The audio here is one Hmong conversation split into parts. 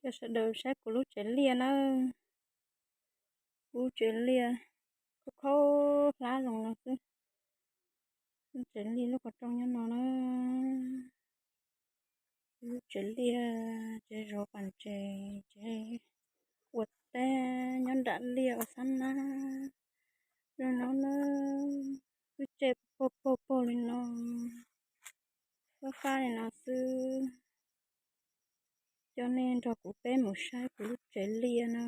Cov sawv daws saib kuv lub tsev liaj nawb. Kuv lub tsev liaj khaub khaub hlab zoo no xwb. Lub tsev liaj lub qhov rooj nyob no na. Kuv lub tsev liaj, tsev zov pas ntses, tsev ua teb nyob nram liaj ua xab nab zoo no na. Lub tsev pag pag pag li no, fab fab li no xwb. Coj nej nrog kuv peb mus saib kuv lub tsev liaj na.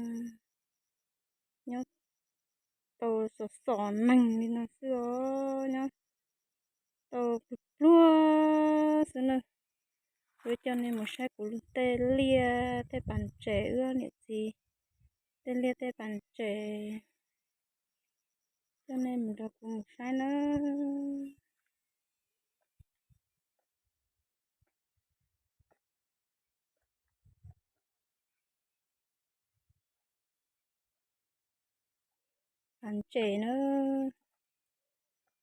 Nyob tau xom xom neeg li no xwb os, nyob tau pluag pluag xwb na. Wb coj nej mus saib kuv tej liaj tej pas ntses, wb niam txiv tej liaj tej pas ntses. Coj nej mus nrog kuv mus saib nawb. Pas ntses na,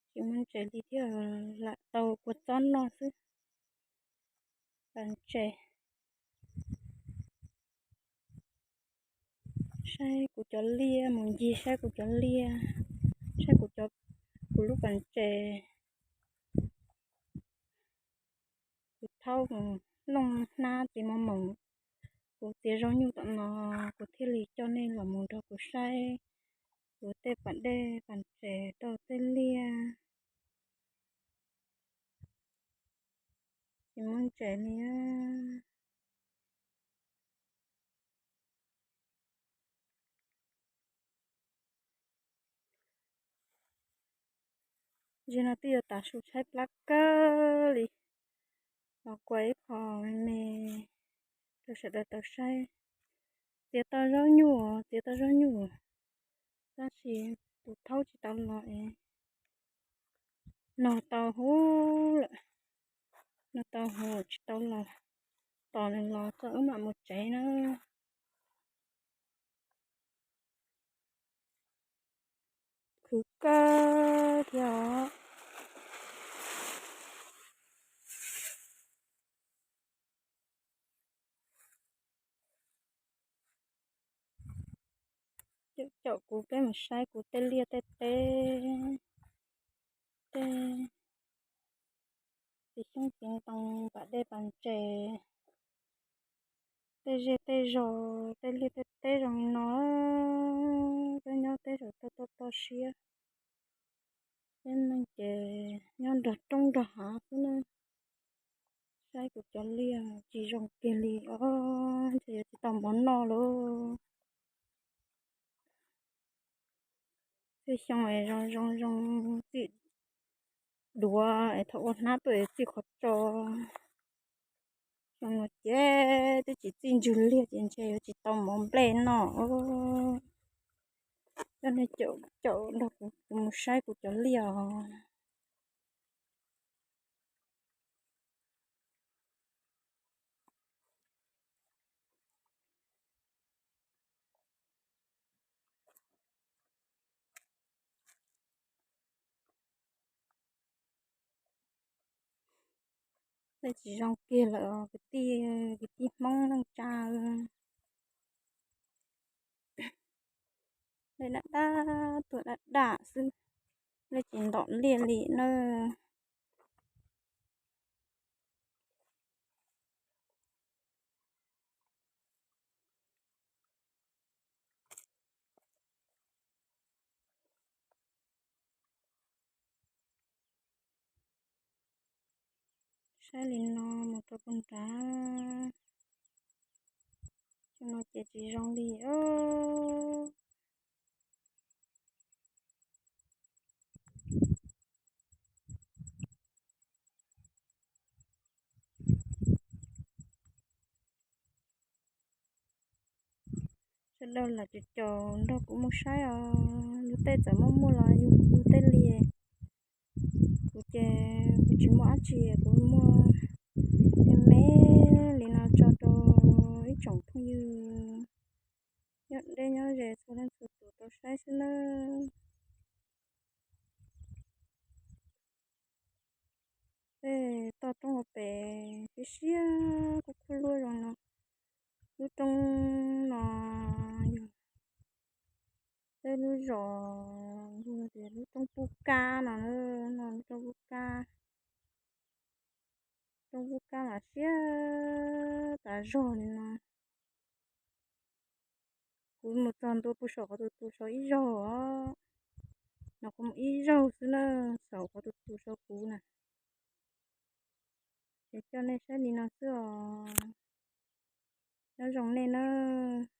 tsis muaj ntses li thiab, lam tau kua txob noj xwb. Pas ntses. Saib kuv cov liaj, mus ncig saib kuv cov liaj, saib kuv cov, kuv lub pas ntses. Kuv thaub mus looj hnab txiv mos moom, kuv txiav zaub nyuj tom no, kuv thiaj li coj nej los mus nrog kuv saib kuv tej pas dej pas ntses rau tej liaj. Tsis muaj ntses li. Zaum no twb yuav tav su tshaib plab kawg li, los kuas ib qho me me rau sawv daws tau saib. Txiav tau zaub nyuj, txiav tau zaub nyuj, tab sis tus thaub tsis tau los es, no tau huv lawm, no tau huv tsis tau los, tos nws los txog wb mam mus tsev na. Khwv kawg thiab os. Caum kuv peb mus saib kuv tej liaj tej teb, tej txiv xyoob txiv ntoo, pas dej pas ntses, tej zej tej zos, tej liaj tej teb zoo li no. Peb nyob teb saum toj toj toj siab, peb neeg ces nyob nrog roob nrog hav xwb na. Saib kuv cov liaj tsis zoo kiag li os, ntshe yuav tsis tau mov noj lauj. Tej xyoo es zoo zoo zoo txij duav es thaum ua hnab tuaj es txij qhov tso. Xyoo no ces twb tsis txij ntswg liaj ces ntshe yuav tsis tau mov nplej noj. Coj nej caum caum nrog kuv mus saib kuv cov liaj os. Tej tsis zoo kiag lawm os kwv tij, kwv tij Hmoob neej tsa. Tej daj daj, tuaj daj daj xwb, tej tsis ntom liaj li na. Saib li no mus rau puag nrad, xyoo no ces tsis zoo li os. Sawv daws lam caum caum nrog kuv mus saib os, yus tej txawm muaj muaj los yus yus tej li. Kuv ces kuv tsis muaj dab tsi, kuv muaj me me li no tso rau ib tsoom phooj ywg nyob deb nyob ze txhua leej txhua tus tau saib xwb nawb. Tej toj roob hauv pes siab siab kuj khuj luaj zoo no. Lub roob Zos tias lub roob pub kab no, no lub roob pub kab, roob pub kab mas siab tas zog li no. Kuv mus txog ntua puag saum qhov tus tus saud ib zaug os, no kuv mus ib zaug xwb na, saum qhov tus tus saud kuv na. Es coj nej saib li no xwb os, nyob zoo nej nawb.